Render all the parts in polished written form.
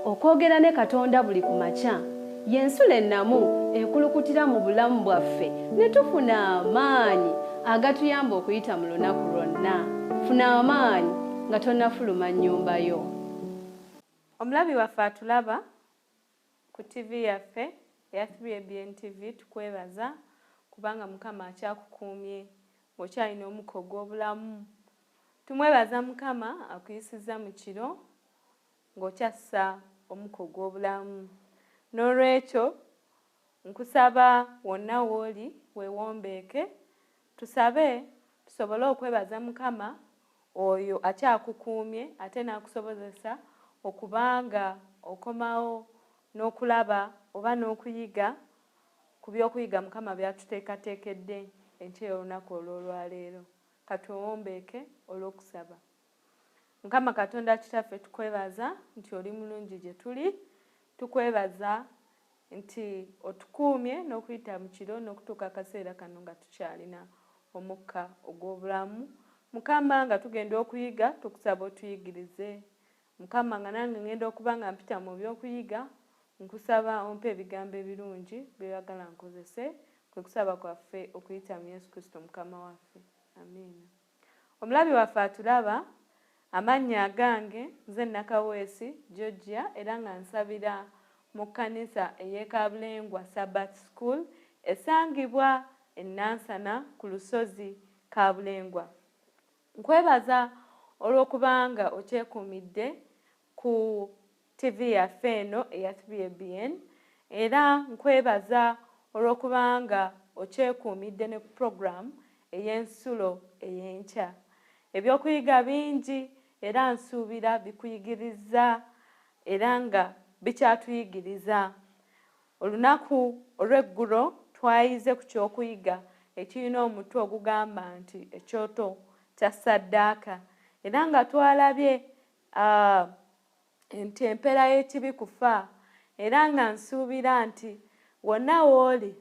Okwogera ne Katonda buli ku makya y'ensulo ennamu ekulukutira mu bulamu bwaffe ne tufuna amaanyi agatuyamba okuyita mu lunaku lwonna. Funa amaanyi nga tonnafuluma nnyumba yo. Omulabi waffe atulaba ku TV yaffe eya 3ABN TV, tukwebaza kubanga Mukama akyakukuumye ng'okyalina omukka ogw'obulamu. Tumwebaza Mukama akuyisizza mu kiro ng'okyassa omukka ogw'obulamu. N'olwekyo nkusaba wonna w'oli weewombeeke, tusabe tusobole okwebaza Mukama oyo akyakukuumye ate n'akusobozesa okuba nga okomawo n'okulaba oba n'okuyiga ku by'okuyiga Mukama by'atuteekateekedde enkya y'olunaku olw'olwaleero. Ka twewombeeke olw'okusaba. Mukama Katonda Kitaffe, tukwebaza nti oli mulungi gye tuli. Tukwebaza nti otukuumye n'okuyita mu kiro n'okutuuka akaseera kano nga tukyalina omukka ogw'obulamu. Mukama, nga tugenda okuyiga, tukusaba otuyigirize. Mukama, nga nange ngenda okuba nga mpita mu by'okuyiga, nkusaba ompe ebigambo ebirungi by'oyagala nkozese. Kwe kusaba kwaffe okuyita mu Yesu Kristo Mukama waffe. Amiina. Omulabi waffe atulaba, amannya agange nze Nakaweesi Georgia, era nga nsabira mu kkanisa ey'e Kabulengwa Sabbath School esangibwa e Nansana ku lusozi Kabulengwa. Nkwebaza olw'okubanga okyekuumidde ku TV yaffe eno eya 3ABN, era nkwebaza olw'okubanga okyekuumidde ne ku pulogulaamu ey'ensulo ey'enkya. Ebyokuyiga bingi era nsuubira bikuyigirizza era nga bikyatuyigiriza. Olunaku olw'eggulo twayize ku kyokuyiga ekirina omutwe ogugamba nti ekyoto kya ssaddaaka, era nga twalabye nti empeera y'ekibi kufa, era nga nsuubira nti wonna w'oli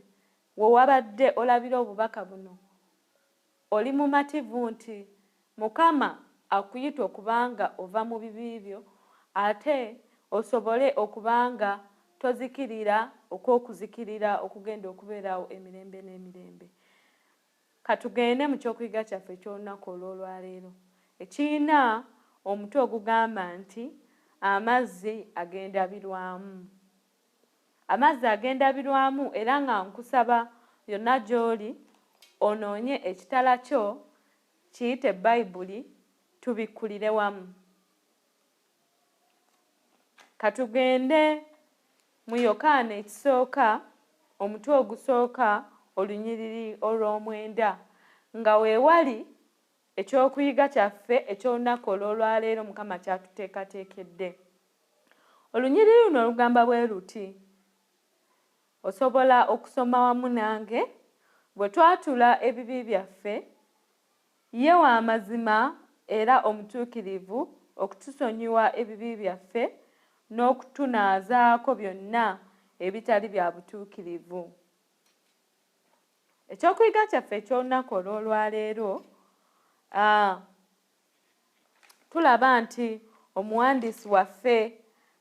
we wabadde olabira obubaka buno oli mumativu nti Mukama akuyita okuba nga ova mu bibi byo ate osobole okuba nga tozikirira okw'okuzikirira okugenda okubeerawo emirembe n'emirembe. Ka tugende mu ky'okuyiga kyaffe eky'olunaku olw'olwaleero ekirina omutwe ogugamba nti Amazzi ag'endabirwamu. Amazzi ag'endabirwamu, era nga nkusaba yonna gy'oli onoonye ekitala kyo kiyite Bayibuli tubikkulire wamu. Ka tugende mu Yokaana ekisooka, omutwe ogusooka, olunyiriri olw'omwenda, nga we wali eky'okuyiga kyaffe eky'olunaku olw'olwaleero Mukama ky'atuteekateekedde. Olunyiriri luno lugamba bwe luti, osobola okusoma wamu nange, Bwe twatula ebibi byaffe, Ye wa mazima era omutuukirivu okutusonyiwa ebibi byaffe n'okutunaazaako byonna ebitali bya butuukirivu. Ekyokuyiga kyaffe eky'olunaku olw'olwaleero, tulaba nti omuwandiisi waffe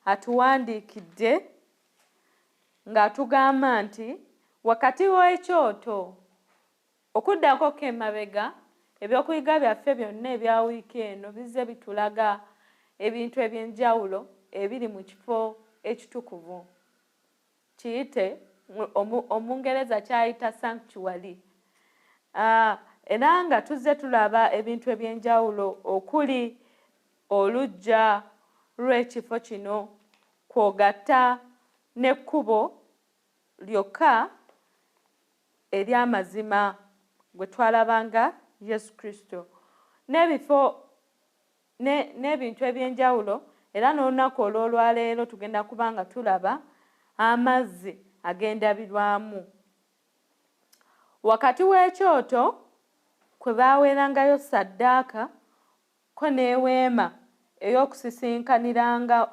atuwandiikidde ng'atugamba nti wakati w'ekyoto, okuddako ko emabega, ebyokuyiga byaffe byonna ebya wiiki eno bizze bitulaga ebintu eby'enjawulo ebiri mu kifo ekitukuvu. Kiyite Omungereza ky'ayita sanctuary. Era nga tuzze tulaba ebintu eby'enjawulo okuli oluggya lw'ekifo kino kw'ogatta n'ekkubo lyokka ery'amazima gwe twalaba nga Yesu Kristo, n'ebifo ne, n'ebintu eby'enjawulo, era n'olunaku olw'olwa leero tugenda kuba nga tulaba amazzi ag'endabirwamu. Wakati w'ekyoto kwe baaweerangayo ssaddaaka, ko n'eweema ey'okusisinkaniranga,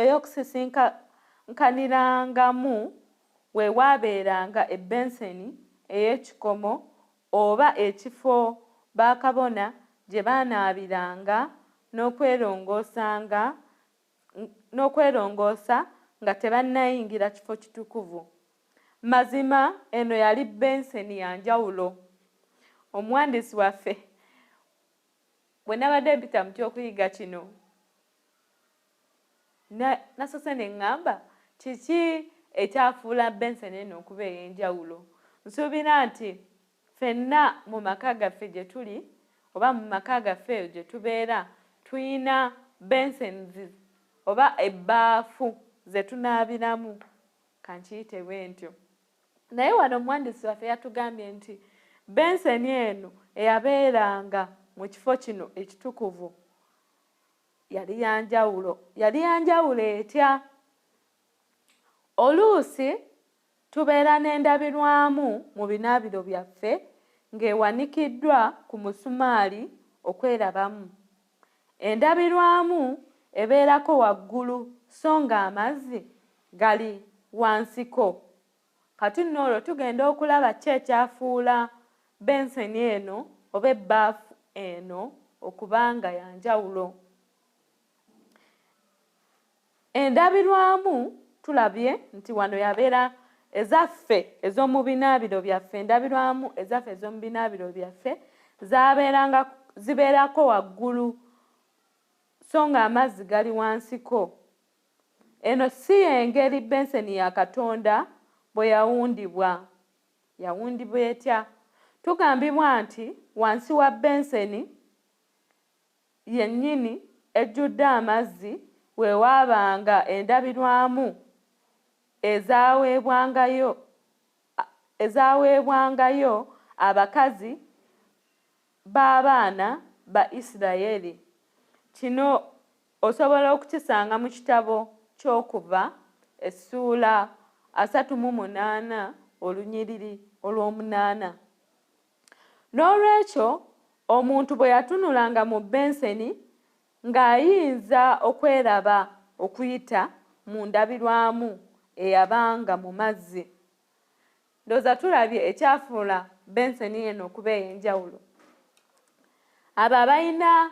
ey'okusisinkanirangamu we waabeeranga ebbenseni ey'ekikomo oba ekifo bakabona gye baanaabiranga n'okwerongoosanga n'okwerongoosa nga tebannayingira kifo kitukuvu. Mazima eno yali benseni ya njawulo. Omuwandiisi waffe bwe nabadde mpita mu kyokuyiga kino, nasoose ne ŋŋamba kiki ekyafuula benseni eno okuba ey'enjawulo. Nsuubira nti ffenna mu maka gaffe gye tuli oba mu maka gaffe eyo gye tubeera tuyina bensens oba ebbaafu ze tunaabiramu, kankiyite bwe ntyo. Naye wano omuwandiisi waffe yatugambye nti benseni eno eyabeeranga mu kifo kino ekitukuvu yali ya njawulo. Yali ya njawulo etya? Oluusi tubeera n'endabirwamu mu binaabiro byaffe ng'ewanikiddwa ku musumaali okwerabamu. Endabirwamu ebeerako waggulu so ng'amazzi gali wansiko. Kati nno olwo tugenda okulaba ki ekyafuula benseni eno oba ebbaafu eno okuba nga ya njawulo. Endabirwamu tulabye nti wano yabeera ezaffe ez'omu binaabiro byaffe, endabirwamu ezaffe ez'omu binaabiro byaffe zabeeranga zibeerako waggulu so ng'amazzi gali wansiko. Eno si y'engeri benseni ya Katonda bwe yawundibwa. Yawundibwa etya? Tugambibwa nti wansi wa benseni yennyini ejjudde amazzi we waabanga endabirwamu ezaaweebwangayo abakazi b'abaana ba Isirayiri. Kino osobola okukisanga mu kitabo ky'Okuva essuula 38 olunyiriri olw'omunaana. N'olwekyo omuntu bwe yatunulanga mu benseni ng'ayinza okweraba okuyita mu ndabirwamu eyabanga mu mazzi. Ndowooza tulabye ekyafuula benseni eno okuba ey'enjawulo. Abo abalina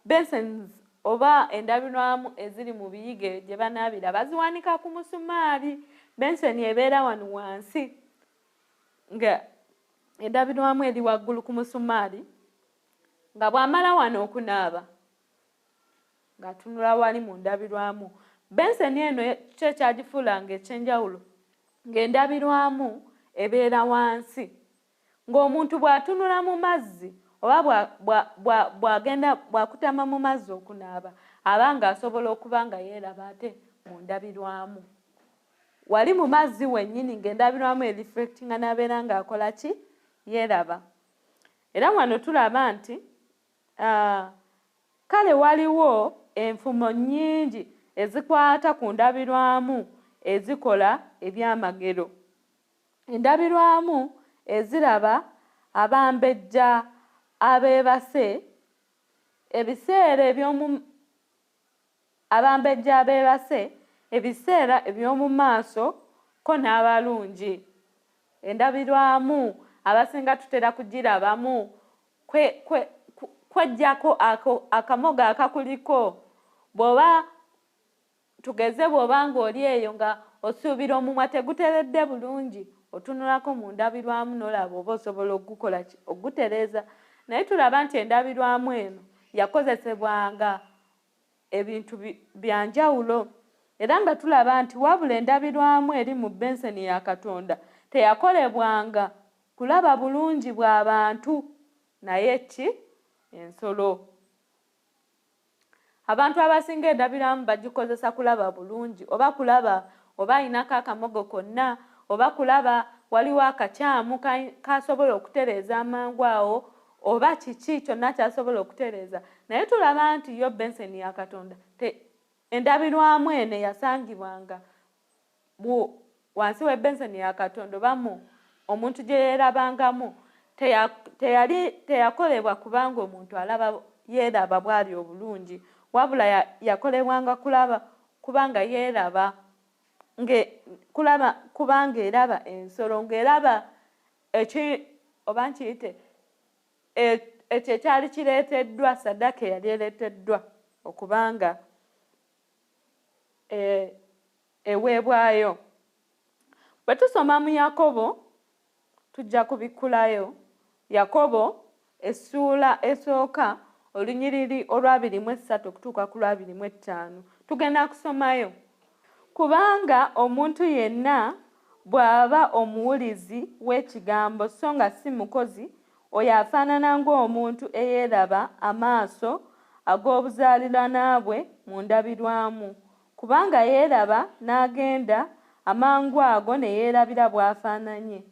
bensens oba endabirwamu eziri mu biyige gye banaabira baziwanika ku musumaali. Benseni ebeera wano wansi nga endabirwamu eri waggulu ku musumaali, nga bw'amala wano okunaaba ng'atunula wali mu ndabirwamu. Benseni eno ki ekyagifuulanga eky'enjawulo? Ng'endabirwamu ebeera wansi, ng'omuntu bw'atunula mu mazzi oba bw'agenda bw'akutama mu mazzi okunaaba aba ng'asobola okuba nga yeeraba ate mu ndabirwamu. Wali mu mazzi wennyini ng'endabirwamu ereflectinga n'abeera ng'akola ki? Yeeraba. Era wano tulaba nti kale waliwo enfumo nnyingi ezikwata ku ndabirwamu ezikola ebyamagero. Endabirwamu eziraba abambejja abeebase ebiseera eby'omu abambejja abeebase ebiseera eby'omu maaso ko n'abalungi. Endabirwamu abasinga tutera kugirabamu kweggyako akamogo akakuliko. Bw'oba tugeze bw'oba ng'oli eyo nga osuubira omumwa teguteredde bulungi, otunulako mu ndabirwamu n'olaba oba osobola okugukola ki, ogutereeza. Naye tulaba nti endabirwamu eno yakozesebwanga ebintu bya njawulo. Era nga tulaba nti wabula endabirwamu eri mu benseni ya Katonda teyakolebwanga kulaba bulungi bw'abantu, naye ki? Ensolo. Abantu abasinga endabirwamu bagikozesa kulaba bulungi oba kulaba oba ayinako akamogo konna oba kulaba waliwo akakyamu kasobola okutereeza amangu awo oba kiki kyonna ky'asobola okutereeza. Naye tulaba nti yo benseni ya Katonda endabirwamu eno eyasangibwanga wansi w'ebenseni ya Katonda oba mu omuntu gye yeerabangamu teyakolebwa kubanga omuntu alaba yeeraba bw'ali obulungi, wabula yakolebwanga kulaba kubanga yeeraba kulaba kubanga eraba ensolo ng'eraba oba nkiyite ekyo ekyali kireeteddwa, ssaddaaka eyali ereeteddwa okubanga eweebwayo. Bwe tusoma mu Yakobo, tujja kubikkulayo. Yakobo essuula esooka olunyiriri olwa 23 okutuuka ku lwa 25, tugenda kusomayo. Kubanga omuntu yenna bw'aba omuwulizi w'ekigambo so nga si mukozi, oyo afaanana ng'omuntu eyeeraba amaaso ag'obuzaaliranwa bwe mu ndabirwamu. Kubanga yeeraba n'agenda, amangu ago ne yeerabira bw'afaananye.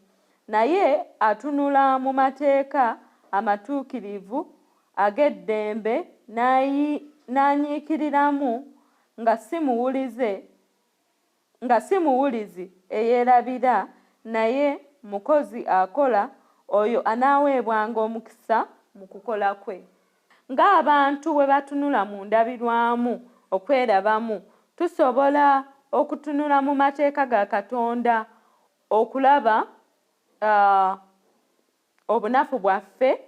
Naye atunula mu mateeka amatuukirivu ag'eddembe n'anyiikiriramu nga si muwulizi eyeerabira, naye mukozi akola, oyo anaaweebwanga omukisa mu kukola kwe. Ng'abantu bwe batunula mu ndabirwamu okwerabamu, tusobola okutunula mu mateeka ga Katonda okulaba obunafu bwaffe.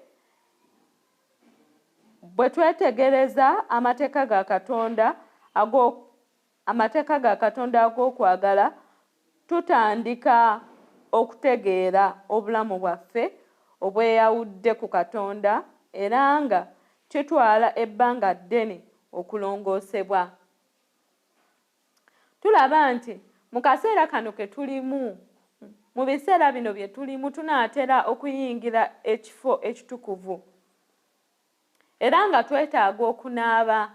Bwe twetegereza amateeka ga Katonda ag'okwagala, tutandika okutegeera obulamu bwaffe obweyawudde ku Katonda, era nga kitwala ebbanga ddene okulongoosebwa. Tulaba nti mu kaseera kano ke tulimu, mu biseera bino bye tulimu, tunaatera okuyingira ekifo ekitukuvu, era nga twetaaga okunaaba.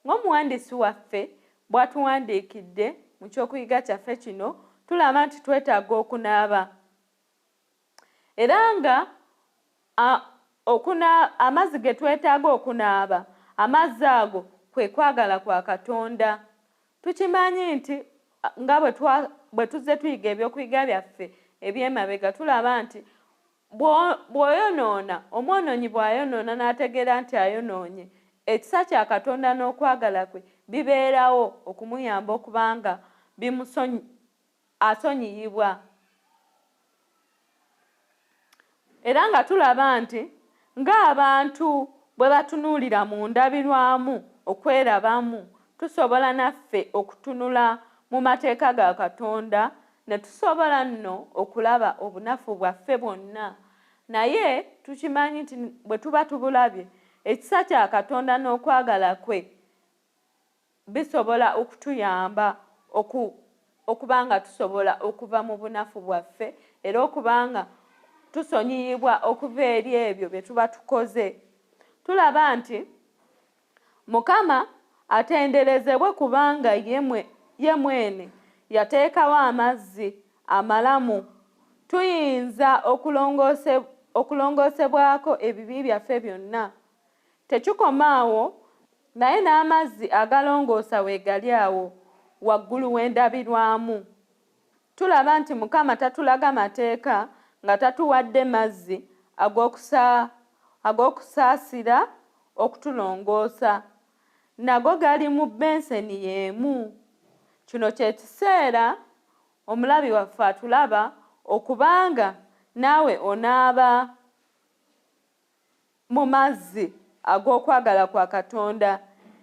Ng'omuwandiisi waffe bw'atuwandiikidde mu kyokuyiga kyaffe kino, tulaba nti twetaaga okunaaba, era nga amazzi ge twetaaga okunaaba, amazzi ago kwe kwagala kwa Katonda. Tukimanyi nti nga bwe tuzze tuyiga ebyokuyiga byaffe eby'emabega, tulaba nti bw'oyonoona, omwonoonyi bw'ayonoona n'ategeera nti ayonoonye, ekisa kya Katonda n'okwagala kwe bibeerawo okumuyamba okubanga asonyiyibwa. Era nga tulaba nti ng'abantu bwe batunuulira mu ndabirwamu okwerabamu, tusobola naffe okutunula mu mateeka ga Katonda ne tusobola nno okulaba obunafu bwaffe bwonna. Naye tukimanyi nti bwe tuba tubulabye, ekisa kya Katonda n'okwagala kwe bisobola okutuyamba okuba nga tusobola okuva mu bunafu bwaffe, era okuba nga tusonyiyibwa okuva eri ebyo bye tuba tukoze. Tulaba nti Mukama atenderezebwe, kubanga ye mwene yateekawo amazzi amalamu. Tuyinza okulongoosebwako ebibi byaffe byonna. Tekikoma awo, naye n'amazzi agalongoosa weegali awo waggulu w'endabirwamu. Tulaba nti Mukama tatulaga mateeka nga tatuwadde mazzi ag'okusaasira okutulongoosa. Nago gali mu benseni y'emu. Kino kye kiseera omulabi waffe atulaba okubanga naawe onaaba mu mazzi ag'okwagala kwa Katonda,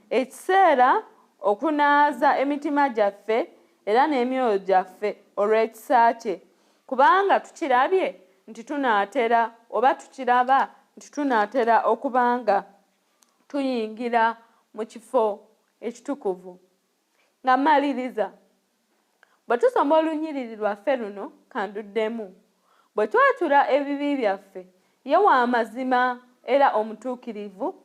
ekiseera okunaaza emitima gyaffe era n'emyoyo gyaffe olw'ekisa kye, kubanga tukirabye nti tunaatera, oba tukiraba nti tunaatera okubanga tuyingira mu kifo ekitukuvu. Nga mmaliriza, bwe tusoma olunyiriri lwaffe luno, kanduddemu: Bwe twatula ebibi byaffe, ye wa mazima era omutuukirivu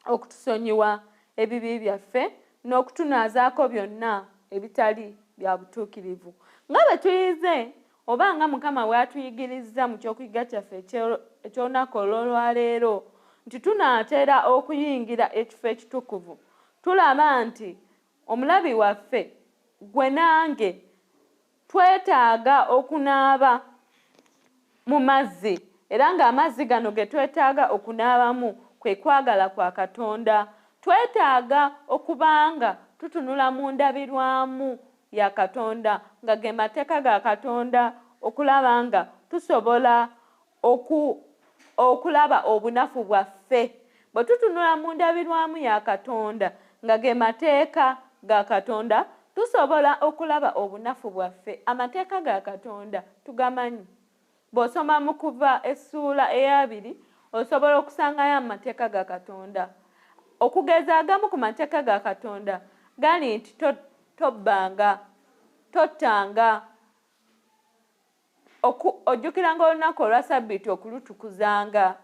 okutusonyiwa ebibi byaffe n'okutunaazaako byonna ebitali bya butuukirivu. Nga bwe tuyize, oba nga Mukama bw'atuyigirizza mu kyokuyiga kyaffe eky'olunaku olw'olwaleero, nti tunaatera okuyingira ekifo ekitukuvu, tulaba nti omulabi waffe, gwe nange, twetaaga okunaaba mu mazzi, era ng'amazzi gano ge twetaaga okunaabamu kwe kwagala kwa Katonda. Twetaaga okubanga tutunula mu ndabirwamu ya Katonda, nga ge mateeka ga Katonda, okulaba nga tusobola okulaba obunafu bwaffe. Bwe tutunula mu ndabirwamu ya Katonda, nga ge mateeka ga Katonda, Tusobola okulaba obunafu bwaffe. Amateeka ga Katonda tugamanyi. Bw'osoma mu Kuva essuula eyabiri, osobola okusangayo amateeka ga Katonda. Okugeza agamu ku mateeka ga Katonda gali nti tobbanga, tottanga, ojjukiranga olunaku olwa Ssabbiiti okulutukuzanga.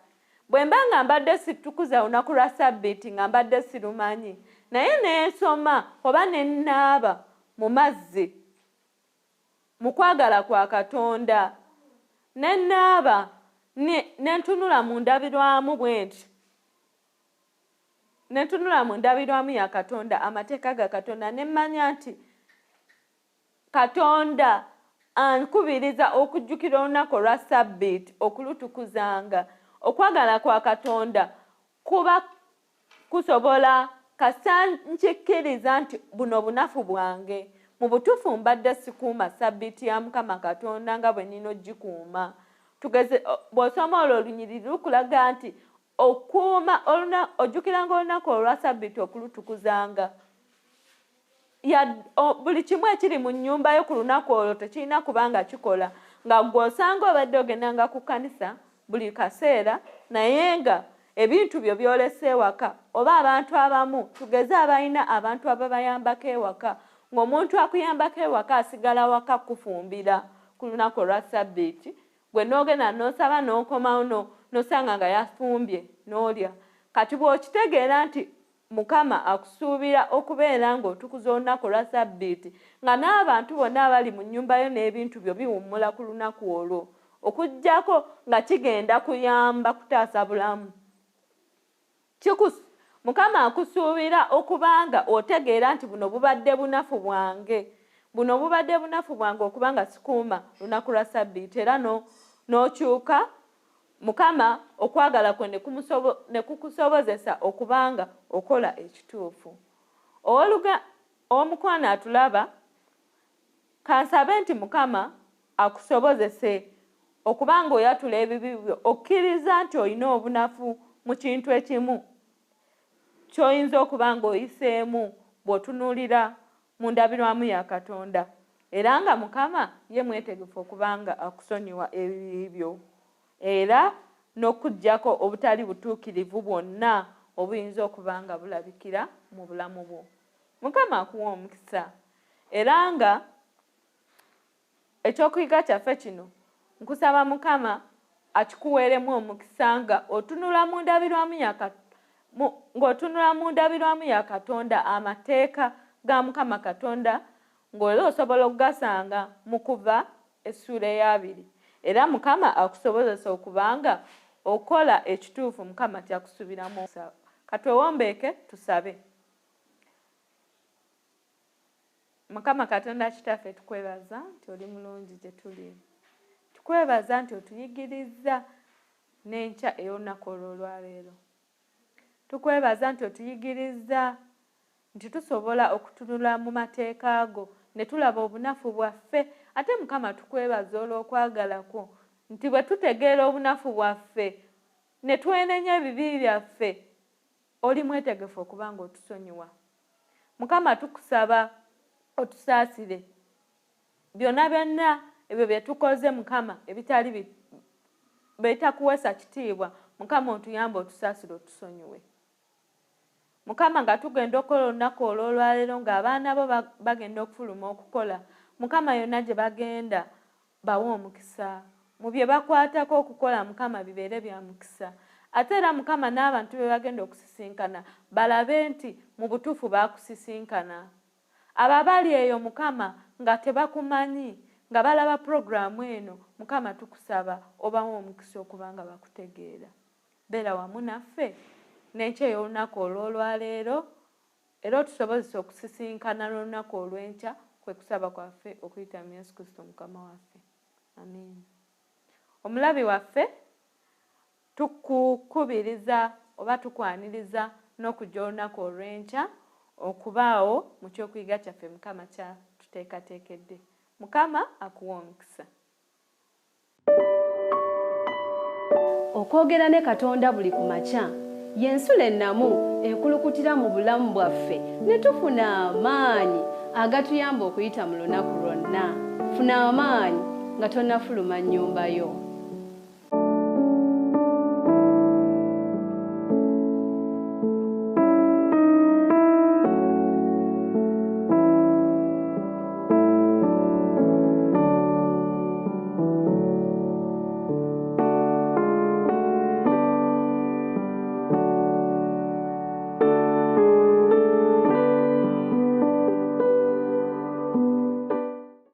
Bwe mba nga mbadde situkuza olunaku lwa Ssabbiiti nga mbadde sirumanyi, naye neesoma oba ne nnaaba mu mazzi mu kwagala kwa Katonda, ne nnaaba ne ntunula mu ndabirwamu bwe nti, ne ntunula mu ndabirwamu ya Katonda, amateeka ga Katonda, ne mmanya nti Katonda ankubiriza okujjukira olunaku olwa Ssabbiiti okulutukuzanga. Okwagala kwa Katonda kuba kusobola kasita nkikkiriza nti buno bunafu bwange. Mu butuufu mbadde sikuuma Ssabbiiti ya Mukama Katonda nga bwe nnina ogikuuma. Tugeze bw'osoma olwo olunyiriri lukulaga nti okuuma ojjukiranga olunaku olwa Ssabbiiti okulutukuzanga. Buli kimu ekiri mu nnyumba yo ku lunaku olwo tekirina kubanga kikola. Nga ggwe osanga obadde ogendanga ku kkanisa buli kaseera, naye nga ebintu byo byolese ewaka, oba abantu abamu tugeze abalina abantu ababayambako ewaka, ng'omuntu akuyambako ewaka asigala waka kufumbira ku lunaku olwa Ssabbiiti, gwe n'ogenda n'osaba n'okomawo n'osanga nga yafumbye n'olya. Kati bw'okitegeera nti Mukama akusuubira okubeera ng'otukuza olunaku olwa Ssabbiiti, nga n'abantu bonna abali mu nnyumba yo n'ebintu byo biwummula ku lunaku olwo, okuggyako nga kigenda kuyamba kutaasa bulamu. Mukama akusuubira okubanga otegeera nti buno bubadde bunafu bwange, buno bubadde bunafu bwange okubanga sikuuma lunaku lwa Ssabbiiti, era n'okyuka Mukama okwagala kwe ne kukusobozesa okubanga okola ekituufu. Omukwano atulaba, kansabe nti Mukama akusobozese okubanga oyatula ebibi byo, okkiriza nti olina obunafu mu kintu ekimu ky'oyinza okuba ng'oyiseemu bw'otunuulira mu ndabirwamu ya Katonda, era nga Mukama ye mwetegefu okubanga akusonyiwa ebibi byo, era n'okuggyako obutali butuukirivu bwonna obuyinza okuba nga bulabikira mu bulamu bwo. Mukama akuwa omukisa. Era nga ekyokuyiga kyaffe kino nkusaba Mukama akikuweeremu omukisa nga otunula mu ndabirwamu ya Katonda, amateeka ga Mukama Katonda, ng'era osobola okugasanga mu Kuva essuula eyabiri. Era Mukama akusobozesa okubanga okola ekituufu Mukama kyakusubiramu. Katwewombeeke tusabe. Mukama Katonda Kitaffe, tukwebaza nti oli mulungi gye tuli. Tukwebaza nti otuyigirizza n'enkya ey'olunaku olw'olwaleero. Tukwebaza nti otuyigirizza nti tusobola okutunula mu mateeka go ne tulaba obunafu bwaffe. Ate Mukama tukwebaza olw'okwagala kwo nti bwe tutegeera obunafu bwaffe ne twenenya ebibi byaffe, oli mwetegefu okubanga otusonyiwa. Mukama tukusaba otusaasire byonna byonna ebyo bye tukoze Mukama ebitali bitakuweesa kitiibwa. Mukama otuyambe otusaasire otusonyiwe. Mukama nga tugenda okukola olunaku olw'olwaleero ng'abaana bo bagenda okufuluma okukola, Mukama yonna gye bagenda bawe omukisa. Mu bye bakwatako okukola Mukama bibeere bya mukisa. Ate era Mukama n'abantu be bagenda okusisinkana balabe nti mu butuufu baakusisinkana. Abo abali eyo Mukama nga tebakumanyi, nga balaba puroguraamu eno, Mukama tukusaba obawe omukisa okuba nga bakutegeera. Beera wamu naffe n'enkya ey'olunaku olw'olwaleero, era otusobozese okusisinkana n'olunaku olw'enkya, kwe kusaba kwaffe okuyita mu Yesu Kristo Mukama waffe. Amiina. Omulabi waffe, tukukubiriza oba tukwaniriza n'okujja olunaku olw'enkya okubaawo mu kyokuyiga kyaffe Mukama kyatuteekateekedde. Mukama akuwa omukisa. Okwogera ne Katonda buli ku makya y'ensulo ennamu ekulukutira mu bulamu bwaffe ne tufuna amaanyi agatuyamba okuyita mu lunaku lwonna. Funa amaanyi nga tonnafuluma nnyumba yo.